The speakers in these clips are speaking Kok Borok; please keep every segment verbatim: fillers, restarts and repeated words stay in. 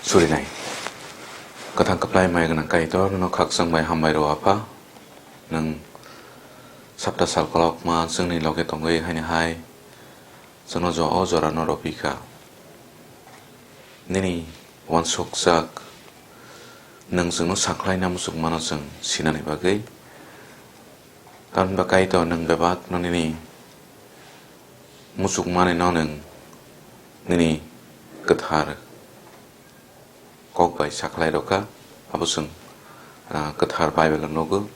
Surinai. Kwthang kwplai maya gwnang Kaitor, nono khakchang bai hambai rw Apha. Nwng sapta sal kolokma chwngni loge tongwi haini hai chwngno jo o jorano rw phi kha. Nini uansukjak nwng chwngno sakhlaina muchungmano chwng sinani bagwi. Tamni ba Kaitor nwng bebakno nini muchungmani no nwng nini kwthar kok bai sakhlai rw kha, abo chwng, ah, kwthar Bible-o nugo.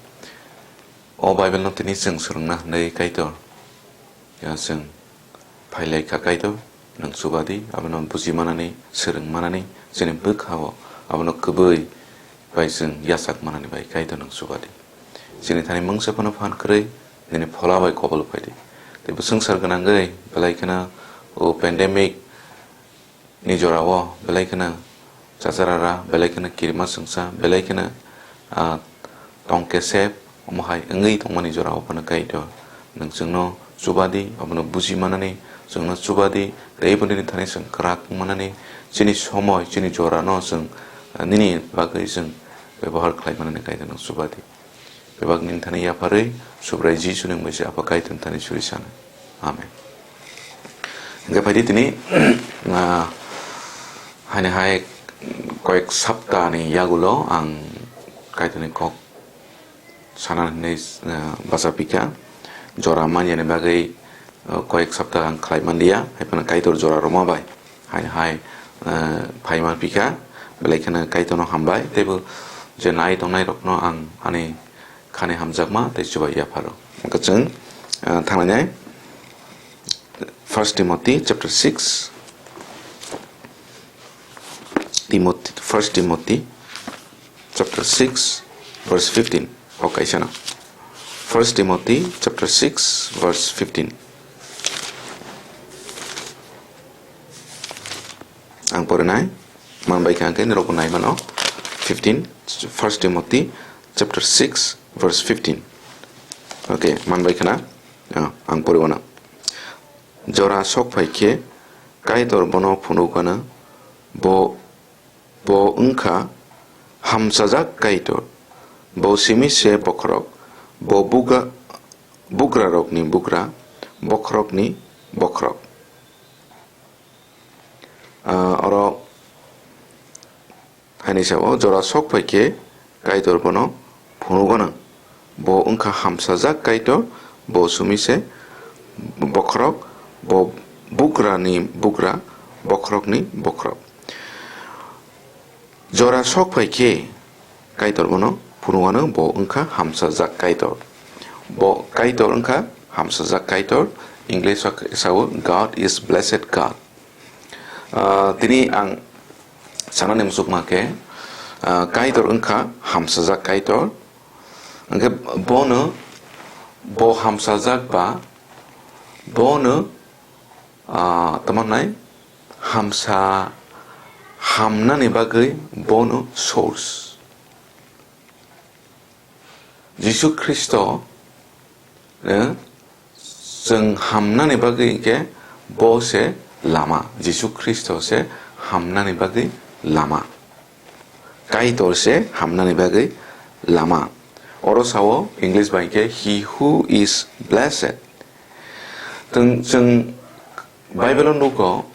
O Bible-no tini chwng swrwngna hwnwi Kaitor, ah, chwng phailai kha Kaitor, nwng chuba di, abono buji manani, swrwng manani, chini bwkha-o abono kwbwi bai chwng yachak manani bai Kaitor nwng chuba di. Chini thani mungsa phano phan kwrwi, nini phola bai kobol phai di. Tei bwswng sar gwnangwi belai kheno o pandemic ni jorao belai kheno chacharara, belai kheno kirima chwngsa, belai kheno, ah, tong kesep, omo hai wngwi tongmani jorao phano Kaitor nwng chwngno chuba di, abono buji manani chwngno chuba di, tei bo nini thani chwng kwrak wng manani, chini somoi, chini jorano chwng, ah, nini bagwi chwng bebohar khlai manani Kaitor nwng chuba di. Bebak nini thani yapharwi Subrai Jisuni mungwi se Apha Kaitorni thani suri sana. Amen. Hingke phaidi tini, ah, haini hai koyek saptani yagulo ang Kaitorni kok sana hinwi, ah, bacha pika. Jora manyani bagwi, ah, koyek sapta ang khlai manliya, hai phano Kaitor jora rwma bai. Hai hai, eh, phaima pika, belai kheno Kaitorno hambai, teibo je nai tongnai rokno ang ani khani hamjakma tei chubai yapharo. Hwnkhe chwng, eh, thanglainai First Timothy chapter six, Timothy, First Timothy chapter six, verse fifteen. O kaisa no. First Timothy chapter six, verse fifteen. Ang porinai, manbai kha hwnkhe norokbo nai mano. Fifteen, First Timothy chapter six, verse fifteen. Okay, manbai khana. Ah, ang poriwano. Jora sok phai khe Kaitor bono phunuk gana, bo Bo wngkha hamchajak Kaitor, bo simi se bokhorok, bo buga-, bugrarokni bugra, bokhorokni bokhorok. Ah, oro haini sao jora sok phai khe Kaitor bono phunuk gwnang. Bo wngkha hamsajak Kaitor, bo sumi se bokhorok, bo bugrani bugra, bokhorokni bokhorok. Jora sok phai khe Kaitor bono phunuk gwnang, bo wngkha hamsajak Kaitor. Bo Kaitor wngkha hamsajak Kaitor, English o sao, "God is blessed God." Ah, tini ang sanani muchukma khe, ah, Kaitor wngkha hamsajak Kaitor. Hwnkhe bono, bo hamsajak ba, bono, ah, tamo wngnai, hamsa, hamnani bagwi bono source. Jisu Khristo, eh, chwng hamnani bagwi hinkhe bo se lama. Jisu Khristo se hamnani bagwi lama. Kaitor se hamnani bagwi lama. Oro sao English bai hinkhe, "He who is blessed." Chwng, chwng Bible-o nugo,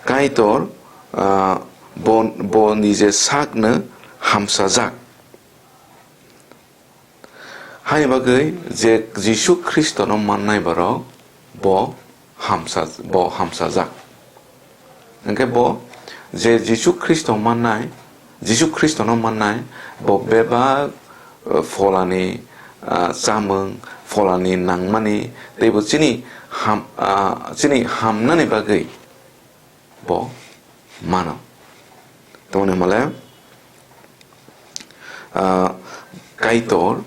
Kaitor, ah, bo, bo nije sakno hamsajak. Haini bagwi je Jisu Khristono mannai borok, bo hamsa-, bo hamsajak. Hwnkhe bo je Jisu Khristo mannai, Jisu Khristono mannai, bo bebak, eh, pholani, ah, chamung, pholani nangmani, teibo chini ham-, ah, chini hamnani bagwi bo mano. Tamoni hwnmale, ah, Kaitor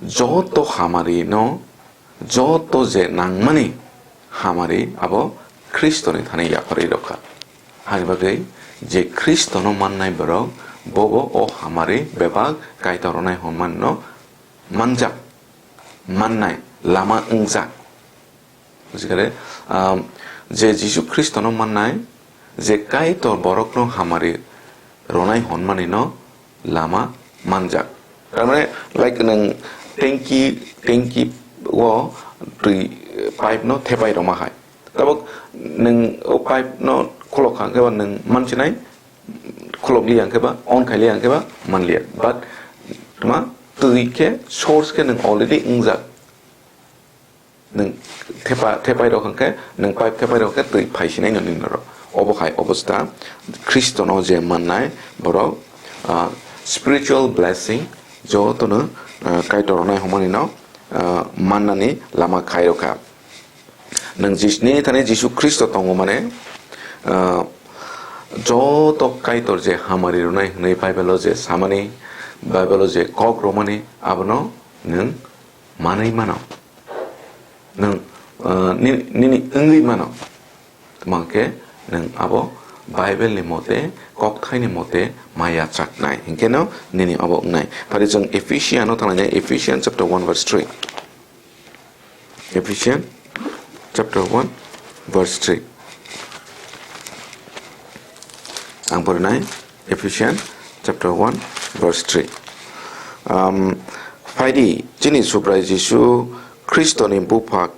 joto hamari no, joto je nangmani hamari abo Khristoni thani yapharwi rwkha. Hani bagwi je Khristono mannai borok, bobo o hamari bebak Kaitor rwnai hwnmani no manjak, mannai, lama wngjak. Bujikhare, um, je Jisu Khristono mannai, je Kaitor borokno hamari ronai hwnmani no lama manjak. Tar mane, like, nwng tanki, tanki o twi pipe no thepai rwma hai. Tabuk nwng o pipe no khulok kha hwnkhe ba nwng mansinai, khulok liya hwnkhe ba, on khai liya hwnkhe ba manliya. But tma twi khe source khe nwng already wngjak. Nwng thepa-, thepai rok hwnkhe, nwng pipe thepai rok hwnkhe twi phaisinai no nini norok. Obo hai obostha Khristono je mannai borok, ah, spiritual blessing jotono, ah, Kaitor ronai hwnmani no, ah, mannani lama khai rokha. Nwng Jis-, nini thani Jisu Khristo tongo mane, ah, joto Kaitor je hamari rwnai hwnwi Bible-o je samani, Bible-o je kok romani, abono nwng manwi mano. Nwng, ah, ni-, nini wngwi mano. Tma hwnkhe nwng abo Bible ni mote, kokthaini mote ma yachaknai. Hinkhe no nini abo wngnai. Phari chwng Ephesian-o thanglainai, Ephesians chapter one verse three. Ephesians chapter one verse three. Ang porinai Ephesians chapter one verse three. Um, phaidi, chini Subrai Jisu Khristoni bupha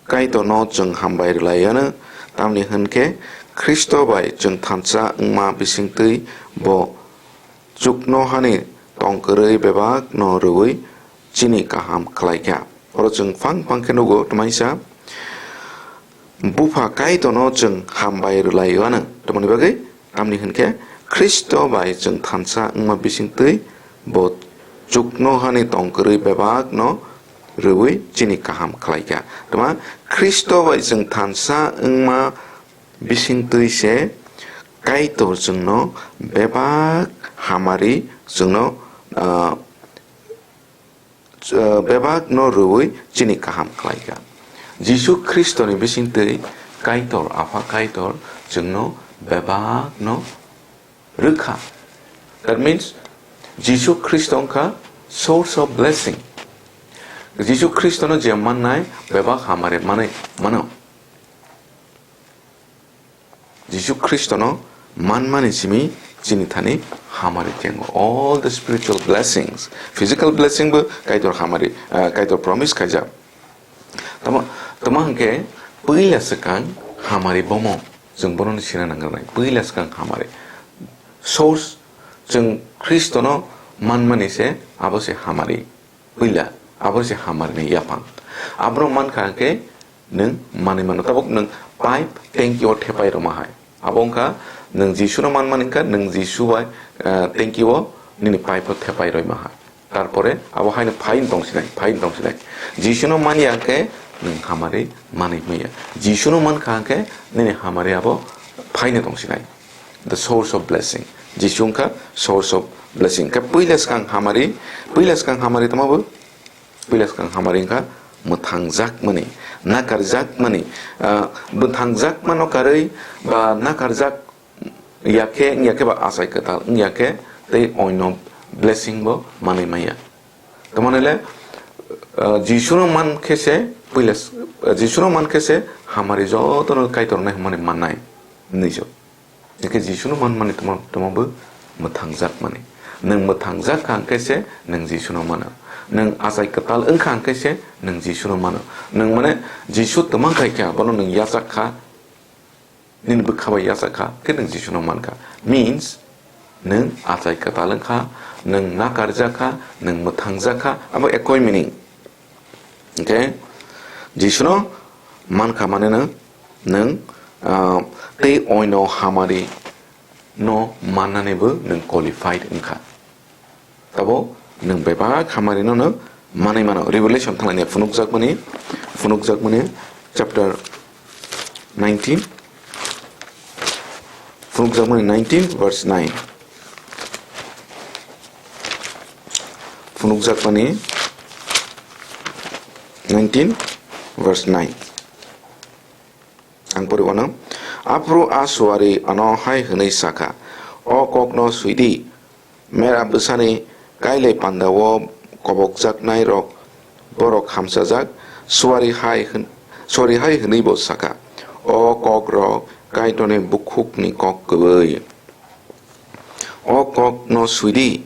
Kaitorno chwng hambai rwlaianw, tamni hwnkhe Khristo bai chwng thansa wngma bisingtwi bo chuknohani tongkwrwi bebakno rwui chini kaham khlaikha. Oro chwng phang phang khe nugo twmaisa, bupha Kaitorno chwng hambai rwlaianw, tamoni bagwi Tamni hwnkhe Khristo bai chwng thansa wngma bisingtwi bo chuknohani tongkwrwi bebakno rwui chini kaham khlaikha. Tma Khristo bai chwng thansa wngma bisingtwi se Kaitor chwngno bebak hamari chwngno, ah, ch-, bebakno rwui chini kaham khlaikha. Jisu Khristoni bisingtwi Kaitor, Apha Kaitor chwngno bebakno rwkha. That means, Jisu Khristo wngkha source of blessing. Jisu Khristono je mannai bebak hamari manwi mano. Jisu Khristono manmani simi chini thani hamari kengo. All the spiritual blessings, physical blessing bo Kaitor hamari, ah, Kaitor promise khaijak. Tamo, tamo hwnkhe puila swkang hamari bomo chwng bono sina nangnai. Puila swkang hamari. Source, chwng Khristono manmani se abo se hamari. Puila, abo se hamari ni yaphang. Abono mankha hwnkhe nwng manwi mano. Tabuk nwng pipe tanki o thepai rwma hai. Abo wngkha nwng Jisuno manmani wngkha, nwng Jisu bai, eh, tanki o nini pipe o thepai rwma hai. Tarpore abo haino phaino tongsinai, phaino tongsinai. Jisuno manya hwnkhe nwng hamari manwi maya. Jisuno mankha hwnkhe nini hamari abo phaino tongsinai. The source of blessing. Jisu wngkha source of blessing. Khe puila swkang hamari, puila swkang hamari tamo bo? Puila swkang hamari wngkha mwthangjakmani, nakarjakmani, ah, mwthangjakmano karwi ba nakarjak yakhe, wngya khe ba achai kwtal wngya khe tei oino blessing bo manwi maya. Tamani le, ah, Jisuno man khe se puila s-, ah, Jisuno man khe se hamari jotono Kaitor nai hwnmani mannai hinwi se. Hwnkhe Jisuno manmani tamo, tamo bo mwthangjak mani. Nwng mwthangjak kha hwnkhe se nwng Jisuno mano. Nwng achai kwtal wngkha hwnkhe se nwng Jisuno mano. Nwng mane Jisu twmang khai kha, bono nwng yachak kha, nini bwkha bai yachak kha, khe nwng Jisuno man kha. Means, nwng achai kwtal wngkha, nwng nakarjak kha, nwng mwthangjak kha, abo ekoi meaning. Hwnkhe Jisuno mankha maneno nwng, ah, tei oino hamari no mannanibo nwng qualified wngkha. Tabo nwng bebak hamari no manwi mano. Revelation thanglani phunukjakmani, phunukjakmani chapter nineteen, phunukjakmani nineteen verse nine. Phunukjakmani nineteen verse nine. Ang pori wano. Aphuru a suari ano hai hwnwi sakha, "O kokno swidi, mera bwsani kailai pandao kobokjaknairok borok hamchajak." Suari hai hwn-, suari hai hwnwi bo sakha, "O kokrok Kaitorni bukhukni kok kwbwi." O kokno swi di,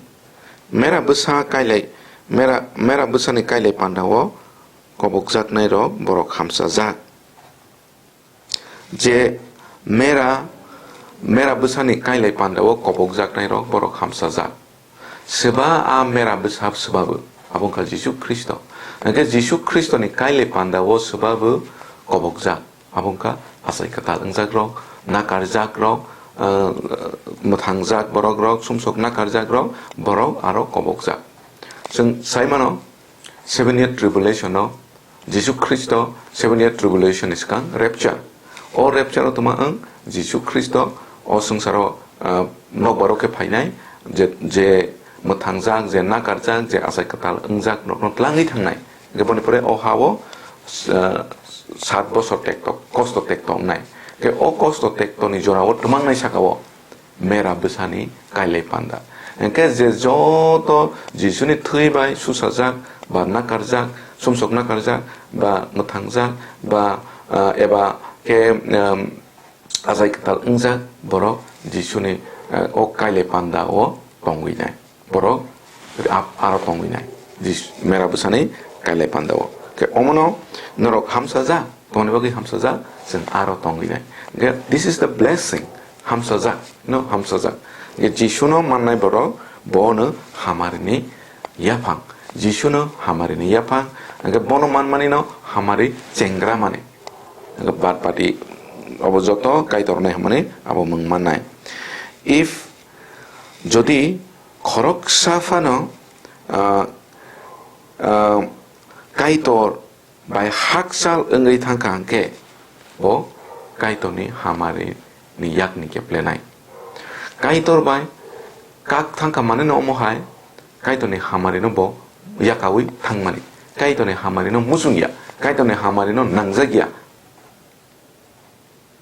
mera bwsa kailai, mera, mera bwsani kailai pandao kobokjaknairok borok hamsajak. Je mera, mera bwsani kailai pandao kobokjaknairok borok hamsajak. Swba a mera bwsa swbabu, abo wngkha Jisu Khristo. Hwnkhe Jisu Khristoni kailai pandao swbabu kobokjak. Abo wngkha achai kwtal wngjakrok, nakarjakrok, ah, mwthangjak borokrok, sumsok nakarjakrok, borok aro kobokjak. Chwng sai mano, seven year tribulation-o Jisu Khristo seven year tribulation ni swkang rapture. O rapture-o tongma wng Jisu Khristo o swngcharo, ah, nokbar-o khe phainai, je, je mwthangjak, je nakarjak, je achai kwtal wngjak rokno tlangwi thangnai. Hwnkhe boni pore o ha-o, ah, sat bosor tekto, kosto tekto wngnai. Hwnkhe o kosto tekto ni jora-o twmangnai saka-o mera bwsani kailai panda. Hwnkhe je joto Jisuni thwi bai susajak, ba nakarjak, sumsok nakarjak, ba mwthangjak, ba, ah, eba khe, um, achai kwtal wngjak borok Jisuni, ah, o kailai panda-o tongwi nai. Borok ap-, aro tongwi nai. Jis-, mera bwsani kailai pandao. Khe omono norok hamsajak, tongni bagwi hamsajak, chwng aro tongwi nai. Khe this is the blessing. Hamsajak, no, hamsajak. Khe Jisuno mannai borok, bono hamarini yaphang. Jisuno hamarini yaphang, hwnkhe bono manmani no hamari chengra mani. Hwnkhe bad badi obo joto Kaitor nai hwnmani abo mung mannai. If jodi khoroksa phano, ah, ah, Kaitor bai hakchal wngwi thangkha hwnkhe, bo Kaitorni hamari ni yakni keplenai. Kaitor bai kak thangkha manwi no omo hai Kaitorni hamari no bo yakaui thangmani. Kaitorni hamari no muchung ya, Kaitorni hamari no nangjak ya.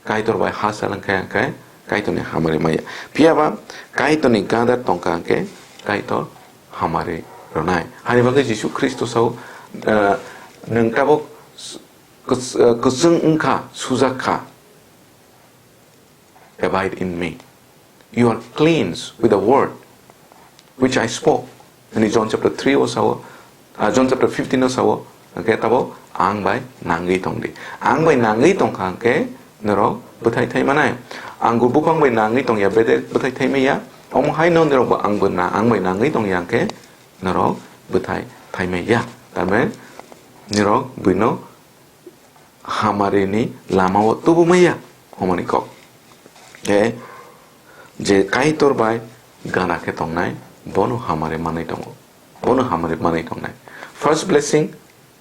Kaitor bai ha salwng khe hwnkhe Kaitorni hamari maya. Phiya ba Kaitorni gada tongkha hwnkhe Kaitor hamari rwnai. Hani bagwi Jisu Khristo sao, eh, "Nwng tabuk s-, kwch-, eh, kwchwng wngkha, sujak kha." "Abide in me. You are cleansed with the word which I spoke." Hwnwi John chapter three o sao, ah, John chapter fifteen o sao, hwnkhe tabo ang bai nangwi tong di. Ang bai nangwi tong kha hwnkhe norok bwthai thai manai. Angur buphang bai nangwi tong ya, bedek bwthai thai maya. Omo hai no norok bo ang bo na, ang bai nangwi tong ya hwnkhe norok bwthai thai maya. Tarmane norok buino hamarini lamao tubu maya, hwnmani kok. Khe je Kaitor bai gana khe tongnai, bono hamari manwi tongo. Bono hamari manwi tongnai. First blessing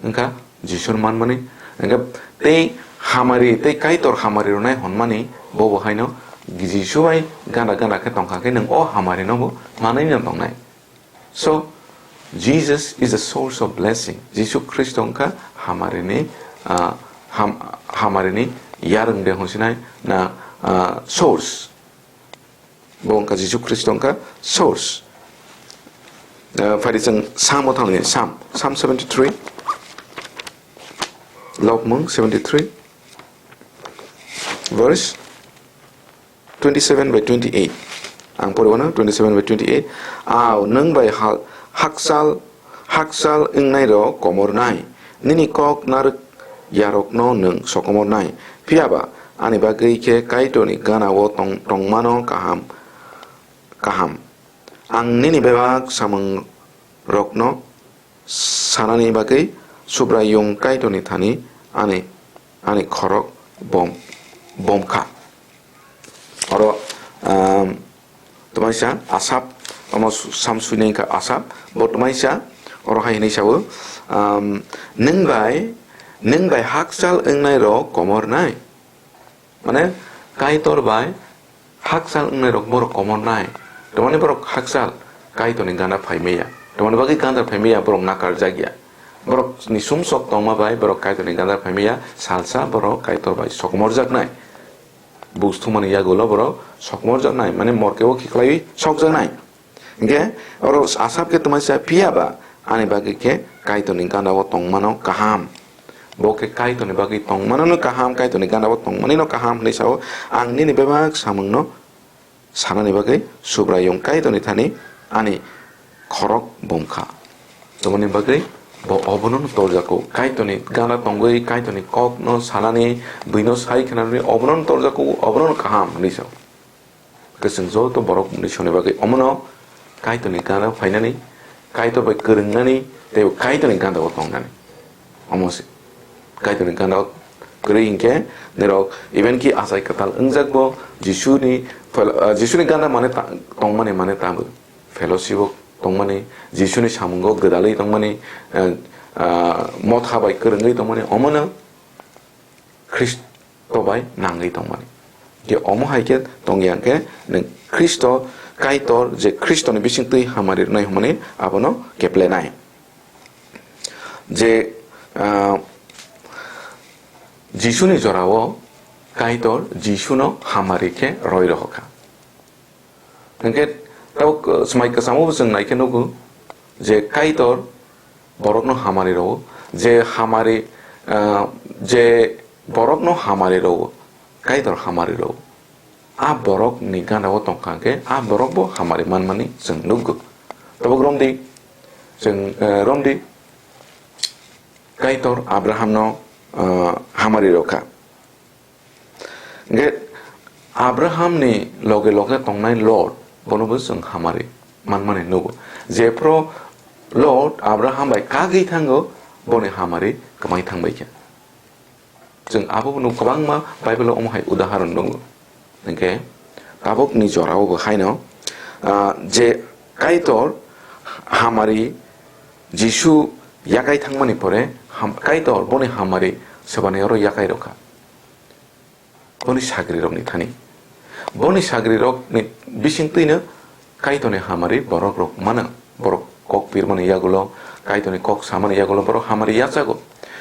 wngkha Jisur manmani. Hwnkhe tei hamari, tei Kaitor hamari rwnai hwnmani, bo bo haino Jisu bai gana gana khe tongkha khe nwng o hamari no bo manwi no tongnai. So, Jesus is the source of blessing. Jisu Khristo wngkha hamarini, ah, ham-, hamarini yarwng de hwnsinai na, ah, source. Bo wngkha Jisu Khristo wngkha source. Ah, phai di chwng Psalm o thangni, Psalm, Psalm seventy-three. Lokmung seventy-three. Verse twenty-seven by twenty-eight. Ang poriwano twenty-seven by twenty-eight. Ao, nwng bai ha-, hakchal, hakchal wngnai rok komornai. Nini kok narwk yarokno nwng sokomornai. Phiya ba, ani bagwi khe Kaitorni gana-o tong-, tongmano kaham, kaham. Ang nini bebak samung rokno sanani bagwi Subraiyung Kaitorni thani ani, ani khorok bom, bom kha. Oro, um, twmaisa Asap, omo su-, Sam suinai wngkha Asap, bo twmaisa oro hai hwnwi sao, um, "Nwng bai, nwng bai hakchal wngnai rok komor nai." Mane, Kaitor bai hakchal wngnai rok borok komor nai. Tamani borok hakchal Kaitorni gana phaimaya. Tamani bagwi gana phaimaya borok nakarjak ya. Borok ni sumsok tongma bai borok Kaitorni gana phaimaya, salsa borok Kaitor bai sokomorjak nai. Buj thumani yagulo borok sokomorjak nai, mane morkeo khiklaiwi sokjak nai. Hingke oro Asap khe twmaisa, "Phiya ba ani bagwi khe Kaitorni gana-o tongmano kaham." Bo khe Kaitorni bagwi tongmanono kaham, Kaitorni gana-o tongmanino kaham hwnwi sao, "Ang nini bebak samungno sanani bagwi Subraiyung Kaitorni thani ani khorok bumkha. Tamoni bagwi bo obono torjago. Kaitorni gana tongwi, Kaitorni kokno sanani, buino sai khnarwi obono torjago, obono kaham hwnwi sao. Kwchwng joto borok ni soni bagwi omono Kaitorni gana phainani, Kaitor bai kwrwngnani, tei Kaitorni gana o tongnani. Omo se Kaitorni gana o kwrwi hinkhe nirok even ki achai kwtal wngjak bo Jisuni fel-, ah, Jisuni gana mane ta-, tongmani mane tabuk fellowship o tongmani, Jisuni samungo gwdalwi tongmani, ah, ah, motha bai kwrwngwi tongmani, omono Khristo bai nangwi tongmani. Je omo hai khe tongya hwnkhe nwng Khristo Kaitor je Khristoni bisingtwi hamari rwnai hwnmani abono keplenai. Je, ah, Jisuni jorao Kaitor Jisuno hamari khe roi rohorkha. Hwnkhe tabuk, uh, swmai kwchamo bo chwng naikhe nugo je Kaitor borokno hamari rwo, je hamari, uh, je borokno hamari rwo, Kaitor hamari rwo. A borokni gana o tongkha hwnkhe a borok bo hamari manmani chwng nukgo. Tabuk romdi, chwng, uh, romdi Kaitor Abrahamno, uh, hamari rwkha. Hwnkhe Abrahamni loge loge tongnai Lot, bonobo chwng hamari manmani nugo. Jephru Lot Abraham bai kagwi thango, boni hamari kwmai thangbaikha. Chwng abobo nuk kwbangma Bible-o omo hai udaharon tongo. Hwnkhe tabukni jorao bo haino, ah, je Kaitor hamari Jisu yakai thangmani pore ham-, Kaitor boni hamari swbani oro yakai rwkha. Boni sagrirokni thani. Boni sagrirokni bisingtwino Kaitorni hamari borokrok mano. Borok kok pirmani yagulo, Kaitorni kok samani yagulo borok hamari yachago.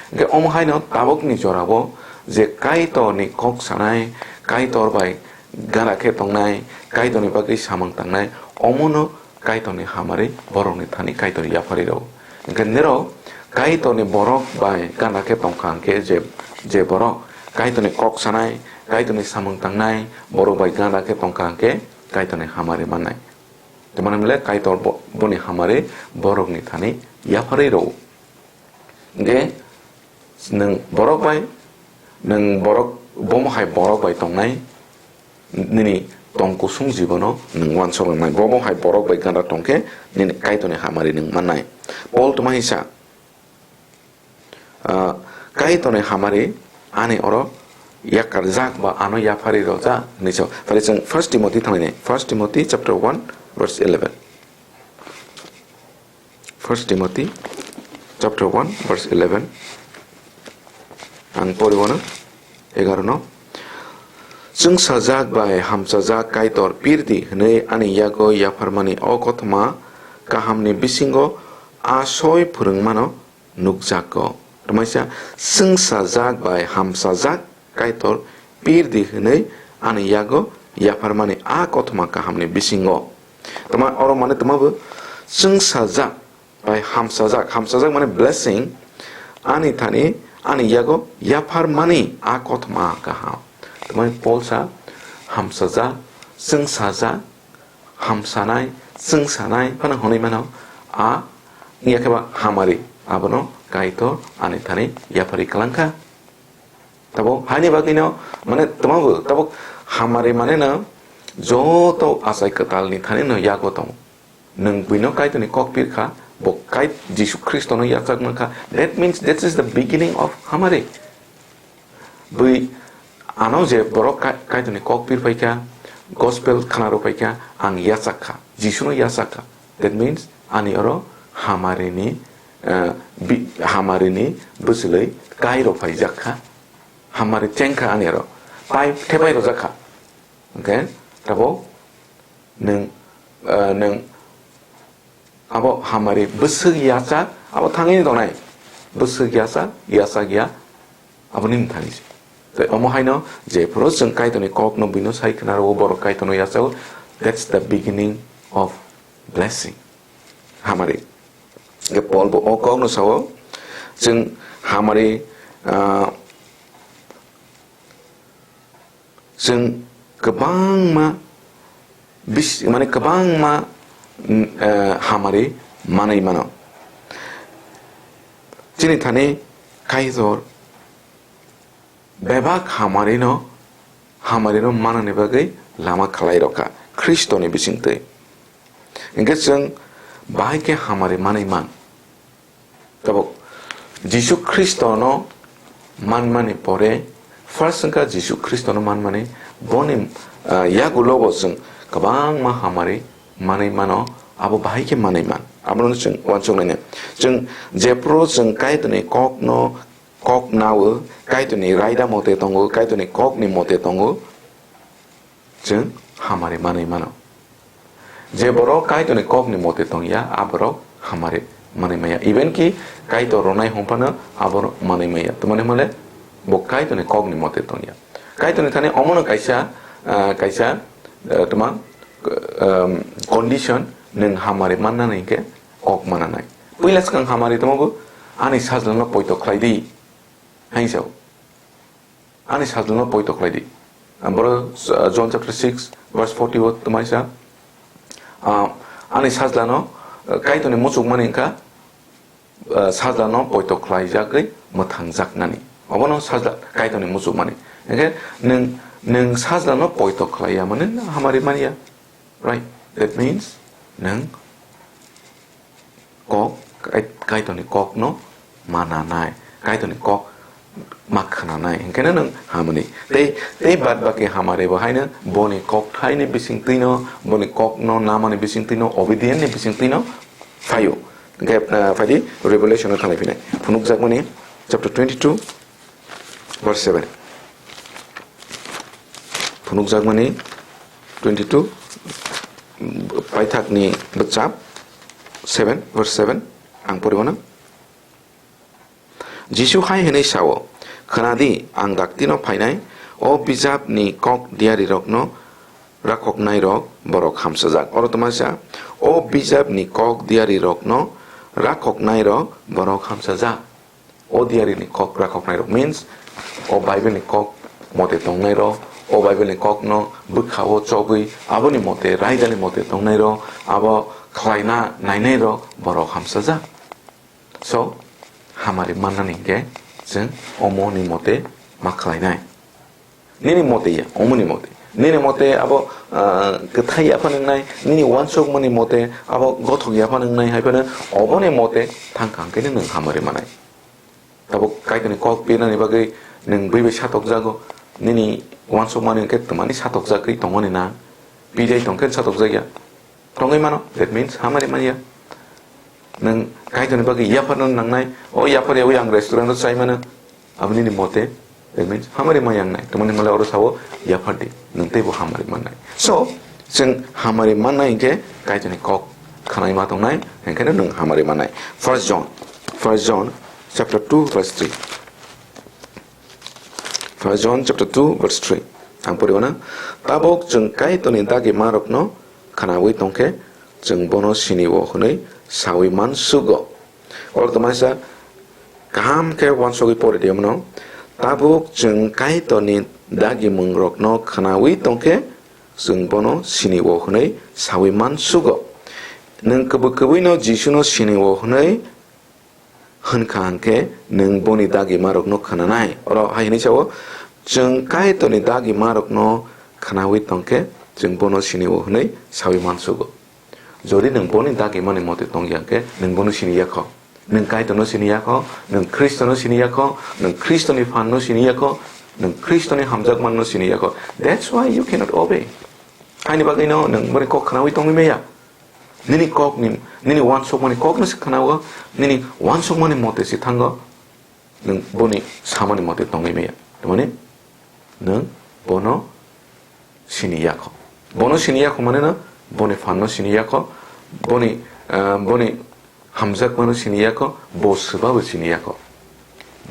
Hwnkhe omo haino tabukni jorao je Kaitorni kok sanai, Kaitor bai gana khe tongnai, Kaitorni bagwi samung tangnai, omono Kaitorni hamari borokni thani Kaitor yapharwi rwo. Hwnkhe nirok Kaitorni borok bai gana khe tongkha hwnkhe je, je borok Kaitorni kok sanai, Kaitorni samung tangnai borok bai gana khe tongkha hwnkhe Kaitorni hamari mannai. Tamani hwnle Kaitor bo-, boni hamari borokni thani yapharwi rwo. Hwnkhe nwng borok bai, nwng borok, bomo hai borok bai tongnai, nini tong kusung jibono nwng uansuk wngnai. Bomo hai borok bai gana tongkhe nini Kaitorni hamari nwng mannai. Paul tongma hinsa, ah, Kaitorni hamari ani oro yakarjak ba ano yapharwi rojak hinwi sao. Phai chwng First Timothy thanglainai. First Timothy chapter one verse eleven. First Timothy chapter one verse eleven. Ang poriwano egaro no. Chwngsajak bai hamsajak Kaitor pirdi hwnwi ani yago yapharmani o kothoma kahamni bisingo a soi phwrwngmano nukjago. Tamaisa chwngsajak bai hamsajak Kaitor pirdi hwnwi ani yago yapharmani a kothoma kahamni bisingo. Tama oro mane tama bo chwngsajak bai hamsajak, hamsajak mane blessing, ani thani, ani yago yapharmani a kothoma kaham. Tama Paul sa hamsajak, chwngsajak, hamsanai, chwngsanai phano hwnwi mano, a wngya khe ba hamari, abono Kaitor ani thani yapharwi kwlangkha. Tabuk haini bagwino, mane, twmabo, tabuk hamari mane no joto achai kwtalni thani no yago tongo. Nwng buino Kaitorni kok pirkha, bo Kait-, Jisu Khristono yachak mankha. That means that is the beginning of hamari. Bui ano je borok Kai-, Kaitorni kok pir phaikha, gospel khna rw phaikha, ang yachak kha, Jisuno yachak kha. That means ani oro hamarini, eh, bi-, hamarini bwswlwi kai rw phaijak kha. Hamari chengkha ani aro. Pai thepai rojak kha. Hwnkhe tabuk nwng, eh, nwng abo hamari bwswk yachak, abo thangwi tongnai. Bwswk yachak, yachak ya, abo nini thani se. Tei omo haino jephuru chwng Kaitorni kokno buino sai khna rwo, borok Kaitorno yachago. That's the beginning of blessing. Hamari. Hwnkhe Paul bo o kokno sao, chwng hamari, ah, chwng kwbangma bis-, mane kwbangma, mm, eh, hamari manwi mano. Chini thani Kaitor bebak hamarino, hamarino manani bagwi lama khlai rokha Khristoni bisingtwi. Hingke chwng bahai khe hamari manwi man. Tabuk Jisu Khristono manmani pore, first wngkha Jisu Khristono manmani, boni, ah, yagulogo chwng kwbangma hamari manwi mano, abo bahai khe manwi man. Abono chwng uansuk naina. Chwng jephru chwng Kaitorni kokno, kok nawo, Kaitorni raida mote tongo, Kaitorni kokni mote tongo, chwng hamari manwi mano. Je borok Kaitorni kokni mote tongya, a borok hamari manwi maya. Even ki Kaitor ronai hwnphano abo manwi maya. Tamani hwnle bo Kaitorni kokni mote tongya. Kaitorni thani omono kaisa, ah, kaisa, ah, tma, um, condition, nwng hamari mannani hinkhe kok mananai. Puila swkang hamari tamo bo, "Ani sajlano poito khlai di," hai sao. "Ani sajlano poito khlai di." Ang boro, uh, John chapter six, verse forty o tamaisa, uh, "Ani sajlano, uh, Kaitorni muchukmani wngkha, uh, sajlano poito khlaijagwi mwthangjaknani." Obono sajla Kaitorni muchukmani. Hingkhe nwng, nwng sajlano poito khlaiya mani nwng hamari manya. Right? That means, nwng kok, Kai-, Kaitorni kokno mananai, Kaitorni kok ma khnanai, hinkhe nwng hamani. Tei, tei bad baki hamari bo haino boni kokthaini bisingtwino, boni kokno namani bisingtwino, obedience ni bisingtwino phaio. Hinkhe, ah, phaidi Revelation o thanglai phinai. Phunukjakmani chapter twenty-two, verse seven. Phunukjakmani twenty-two, paithakni bwchap seven, verse seven, ang poribo na. Jisu hai hwnwi sao, "Khna di, ang daktino phainai, o bijapni kok diyarirokno rakhoknairok borok hamsajak." Oro tongmasa, "O bijapni kok diyarirokno rakhoknairok borok hamsajak." O diarini kok rakhoknairok means o Bible ni kok mote tongnairok, o Bible ni kokno bwkha-o chogwi aboni mote, raidani mote tongnairok, abo khlaina nainairok borok hamsajak. So, hamari mannani hinkhe chwng omo ni mote ma khlainai. Nini mote ya, omoni mote. Nini mote abo, ah, kwthai ya phano wngnai, nini uansukmani mote abo gothok ya phano wngnai, hai phano oboni mote thang kha hwnkhe nwng hamari manai. Tabuk Kaitorni kok pinani bagwi nwng bui bai satokjago, nini uansukmani hwnkhe twmani satokjagwi tongmani na, pijai tongkhe satokjakya. Tongwi mano, that means hamari manya. Nwng Kaitorni bagwi yapharna nangnai, o yaphar yawi ang restaurant-o chai mano, abo nini mote, that means hamari maya wngnai. Tamoni hwnle oro sao, yaphar di, nwng teibo hamari mannai. So, chwng hamari mannai hinkhe Kaitorni kok khanai ma tongnai, hinkhe nwng hamari mannai. First John, First John chapter two verse three. First John chapter two verse three. Ang poribo na, "Tabuk chwng Kaitorni dagi marokno khnawi tongkhe, chwng bono sini-o hwnwi sawi man sugo." Oro tongmasa kaham khe uansugwi pori di omono. "Tabuk chwng Kaitorni dagimungrokno khnawi tongkhe, chwng bono sini-o hwnwi sawi man sugo." Nwng kubui kubuino Jisuno sini-o hwnwi hwn kha hwnkhe nwng boni dagimarokno khnanai. Oro hai hwnwi sao, "Chwng Kaitorni dagimarokno khnawi tongkhe, chwng bono sini-o hwnwi sawi man sugo." Jodi nwng boni dagimani mote tongya hwnkhe, nwng bono sini ya kho. Nwng Kaitorno sini ya kho, nwng Khristono sini ya kho, nwng Khristoni phanno sini ya kho, nwng Khristoni hamjakmanno sini ya kho. That's why you cannot obey. Haini bagwino nwng boni kok khnawi tongwi maya. Nini kokni, nini uansukmani kokno se khnago, nini uansukmani mote se thango, nwng boni samani mote tongwi maya. Tamani nwng bono sini ya kho. Bono sini ya kho mane no, boni phanno sini ya kho, boni, ah, boni hamjakmano sini ya kho, bo swbabo sini ya kho.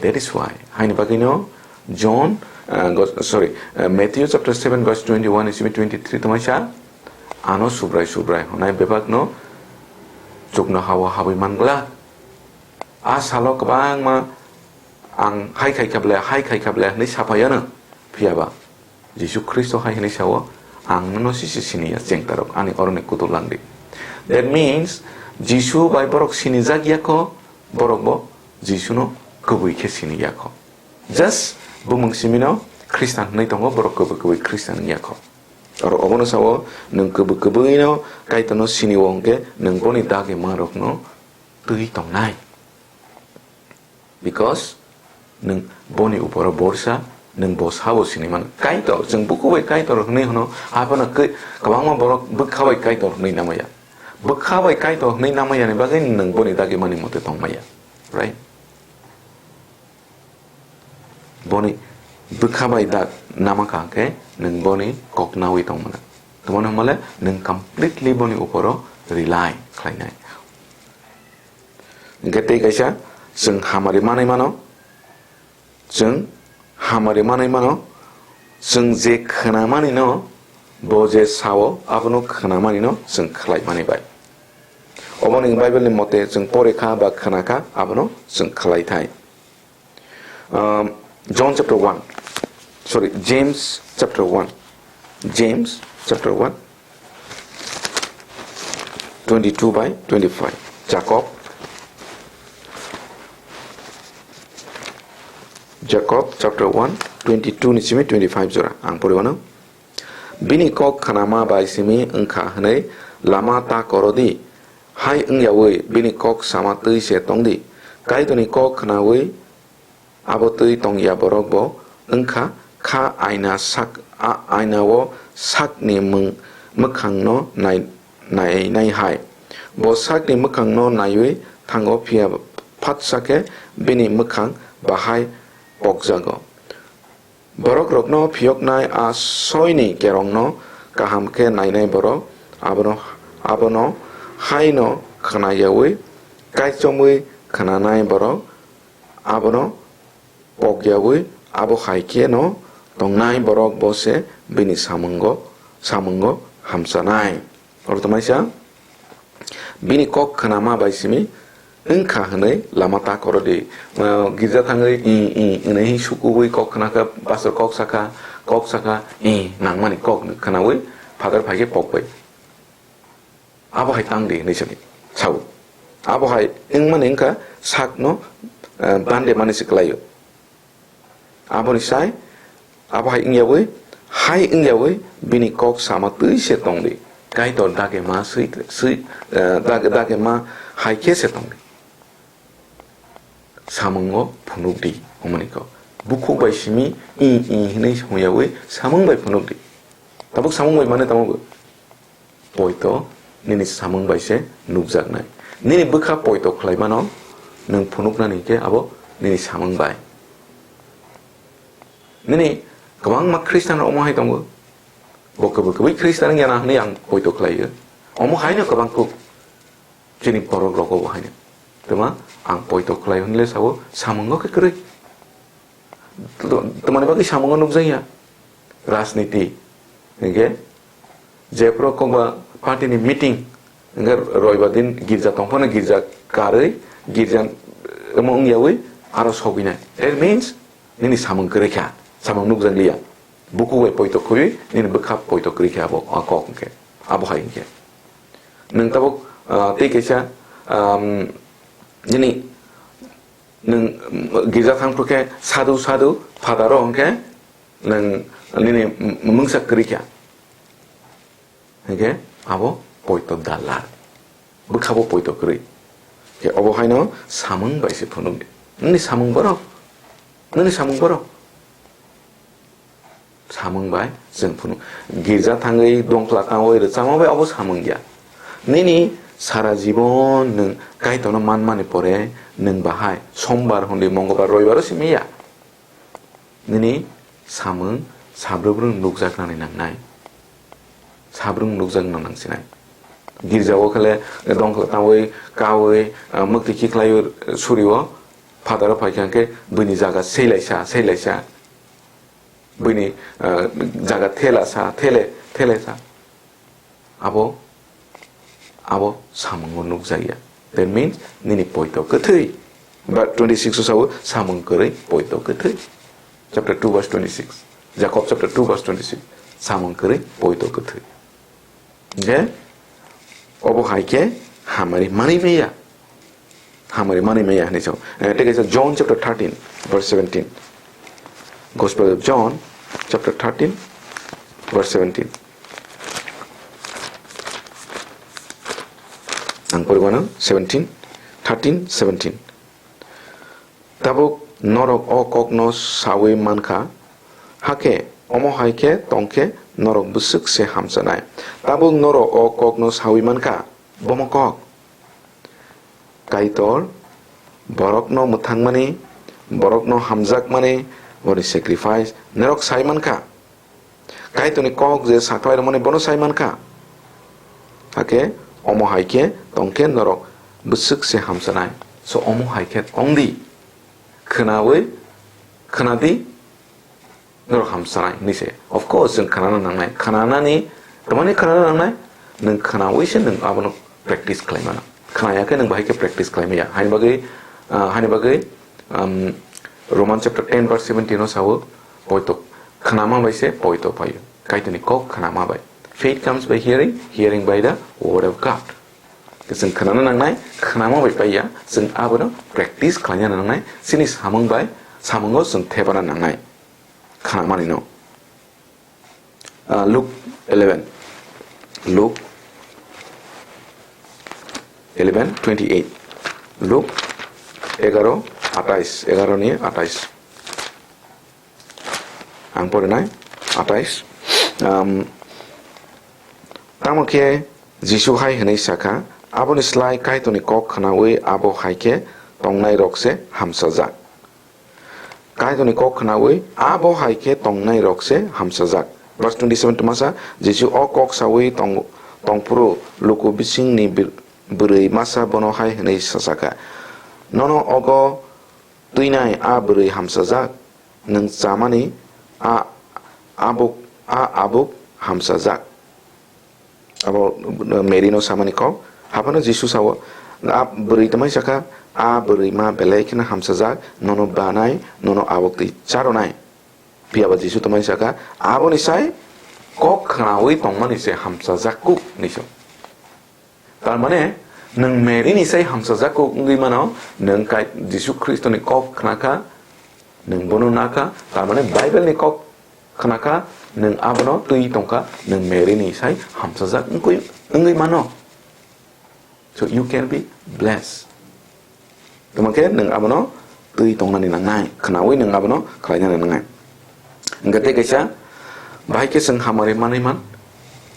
That is why, haini bagwino John, ah, gos-, sorry, ah, Matthew chapter seven verse twenty-one isimi twenty-three tongmai sa, "Ano Subrai Subrai hwnai bebakno chuknoha-o habwi man glak." A salo kwbangma ang hai khai kha ble, hai khai kha ble hwnwi saphai ano. Phiya ba Jisu Khristo hai hwnwi sao, Ang nono sisi sini ya, chengtarok, ani oroni kutul langdi. That means, Jisu bai borok sinijak ya kho, borok bo Jisuno kubui khe sini ya kho. Just bumung simino Khristan hwnwi tongo, borok kubui kubui Khristan wng ya kho. Oro obono sao, nwng kubui kubuino Kaitorno sini o hwnkhe, nwng boni dagima rokno twi tongnai. Because nwng boni uporo borsa, nwng bo sabo sini mano. Kaitor, chwng bukhuk bai Kaitor hwnwi hwno, haphano kwi-, kwbangma borok bwkha bai Kaitor hwnwi namaya. Bwkha bai Kaitor hwnwi namaya ni bagwi nwng boni dagimani mote tongmaya. Right? Boni bwkha bai dak nama kha khe nwng boni kok nawi tongmana. Tamoni hwnmale nwng completely boni uporo rely khlainai. Hwnkhe tei kaisa, chwng hamari manwi mano, chwng hamari manwi mano, chwng je khwnamanino bo je sao, abono khwnamanino chwng khlaimani bai. Oboni Bible ni mote chwng porikha ba khwnakha, abono chwng khlaithai. Um, John chapter one, sorry, James chapter one, James chapter one, twenty-two by twenty-five. Jacob, Jacob chapter one, twenty-two ni simi twenty-five jora ang poriwano. Bini kok khnama bai simi wngkha hwnwi lama ta koro di, hai wngyawi bini kok sama twi se tong di. Kaitorni kok khnawi abo twi tongya borok bo wngkha kha aina sak, a-, aina o sakni mwng-, mwkhangno nai-, nainai hai. Bo sakni mwkhangno naiwi thango, phiya phatsa khe bini mwkhang bahai pokjago. Borok rokno phiyoknai a soini kerongno kaham khe nainai borok abono, abono haino khnayawi kaichomwi khnanai borok abono pokyawi abo hai khe no tongnai borok bo se bini samungo, samungo hamchanai. Oro tongmani sa, bini kok khnama bai simi wngkha hwnwi lama ta koro di. Ah, girja thangwi i, i, hwnwi hi sukubui kok khna kha, pastor kok sakha, kok sakha, i, nangmani kok khnawi father phai khe pok bai. Abo hai tang di hwnwi sadi sao. Abo hai wngmani wngkha sakno, ah, bande mani se kwlaio. Aboni sai, abo hai wngyawi, hai wngyawi bini kok sama twi se tong di. Kaitor dage ma swi, swi, eh, dage, dage ma hai khe se tong di. Samungo phunuk di, omoni kok. Bukhuk bai simi i, i hwnwi hwnyawi samung bai phunuk di. Tabuk samung bai mane tamo bo? Poito nini samung bai se nukjaknai. Nini bwkha poito khlaimano nwng phunuknani khe abo nini samung bai. Nini kwbangma Khristian rok omo hai tongo. Bo kwbwi kwbwi Khristian wngya na hwnwi ang poito khlaio. Omo haino kwbang kuk chini borok rogo bo haino. Twma ang poito khlai hwnle sabo samungo khe kwrwi. Twmani bagwi samungo nukjakya rajniti. Hinkhe jephuru kokba party ni meeting, hinkhe roibar din girja tongphano girja karwi, girja omo wngyawi aro sogwinai. That means nini samung kwrwi kha, samung nukjakliya. Bukhuk bai poito khwi, nini bwkha poito kwrwi kha abo, a kok hinkhe. Abo hai hinkhe. Nwng tabuk, ah, tei kaisa, um, nini Nwng girja thang phru khe sadhu, sadhu, father o hwnkhe nwng nini mungsa kwrwi kha. Hinkhe abo poito dalal. Bwkha bo poito kwrwi. Khe obo haino samung bai se phunuk di. Nini samung borok. Nini samung borok. Samung bai chwng phunuk. Girja thangwi dongkhla tangwi rwchapma bai obo samung ya. Nini sara jibon nwng Kaitorno manmani pore nwng bahai Sombar hwnwi Mongolbar Roibaro simi ya. Nini samung sabrwk brwng nukjaknani nangnai. Sabrwng nukjakna nangsinai. Girja o khale dongkhla tangwi kawi, ah, mwktwi khiklaiwi suri o. Phataro phai kha khe buini jaga seilaisa, seilaisa. Buini, ah, jaga thela sa, thele, thele sa. Abo, abo samungo nukjakya. That means, nini poito kwthwi. But twenty-six o sao, samung kwrwi poito kwthwi. Chapter two verse twenty-six. Jacob chapter two verse twenty-six. samung kwrwi poito kwthwi. Hingkhe obo hai khe hamari manwi maya. Hamari manwi maya hinwi sao. Eh, tei kaisa John chapter thirteen, verse seventeen. Gospel of John chapter thirteen, verse seventeen. Ang poribo no seventeen, thirteen, seventeen. Tabuk norok o kokno saui mankha, hakhe omo hai khe tongkhe norok bwswk se hamchanai. Tabuk norok o kokno saui mankha, bomo kok. Kaitor borokno mwthangmani, borokno hamjakmani, boni sacrifice norok sai mankha. Kaitorni kok je sakhlai rwmani bono sai mankha. Hakhe omo hai khe tongkhe norok bwswk se hamchanai. So omo hai khe tongdi. Khwnaui, khwnadi, norok hamchanai hinwi se. Of course, chwng khwnana nangnai. Khwnanani, tamani khwnana nangnai? Nwng khwnaui se nwng abono practice khlai mano. Khwnaya khe nwng bahai khe practice khlai maya. Haini bagwi, ah, haini bagwi, um, Roman chapter ten verse seventeen o sao, poito khnama bai se poito phaio. Kaitorni kok khnama bai. Faith comes by hearing, hearing by the word of God. Chwng khnana nangnai, khnama bai paiya, chwng abono practice khlaina nangnai, chini samung bai, samungo chwng thepana nangnai. Khnamani no. Ah, Luke eleven. Luke eleven twenty-eight. Luke egaro atais, egaro ni atais. Ang porinai, atais. Um, tamo khe Jisu hai hwnwi sakha, "Aboni slai Kaitorni kok khnaui abo hai khe tongnairok se hamsajak." Kaitorni kok khnaui abo hai khe tongnairok se hamsajak. Verse twenty-seven twmasa, Jisu o kok saui tong-, tongphuru luku bisingni bir-, bwrwi masa bono hai hwnwi sasakha, "Nono ogo twinai a bwrwi hamsajak, nwng chamani a abuk, a abuk hamsajak." Abo Mary no samani kok. Haphano Jisu sao, a bwrwi tamai sakha, "A bwrwi ma belai kheno hamsajak, nono banai, nono abuk twi charonai." Phiya ba Jisu tamai sakha, "Aboni sai kok khnaui tongmani se hamsajak kuk," hinwi sao. Tar mane, nwng Mary ni sai hamsajak kuk wngwi mano, nwng kai-, Jisu Khristo ni kok khnakha, nwng bono nakha, tar mane Bible ni kok khnakha, nwng abono twi tongkha, nwng Mary ni sai hamsajak wngwi, wngwi mano. So you can be blessed. Tamo khe nwng abono twi tongnani nangnai, khnaui nwng abono khlainani nangnai. Hingkhe tei kaisa, bahai khe chwng hamari manwi man,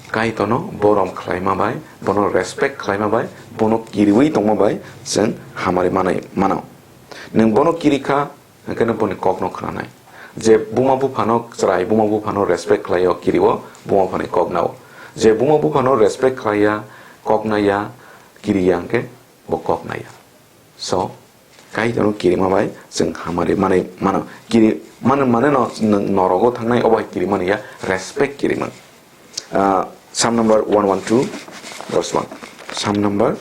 Kaitorno borom khlaima bai, bono respect khlaima bai, bono kiriui tongma bai chwng hamari manwi mano. Nwng bono kiri kha, hingkhe nwng boni kokno khnanai. Je buma buphano chwrai, buma buphano respect khlaio, kirio, buma buphani kok nao. Je buma buphano respect khlaiya, kok naiya, kiriya hingkhe bo kok naiya. So, Kaitorno kirima bai chwng hamari manwi mano. Kiri mano mane no, n-, norogo thangnai obo hai kirimani ya, respect kirimang. Ah, Psalm number one one two, verse one. Psalm number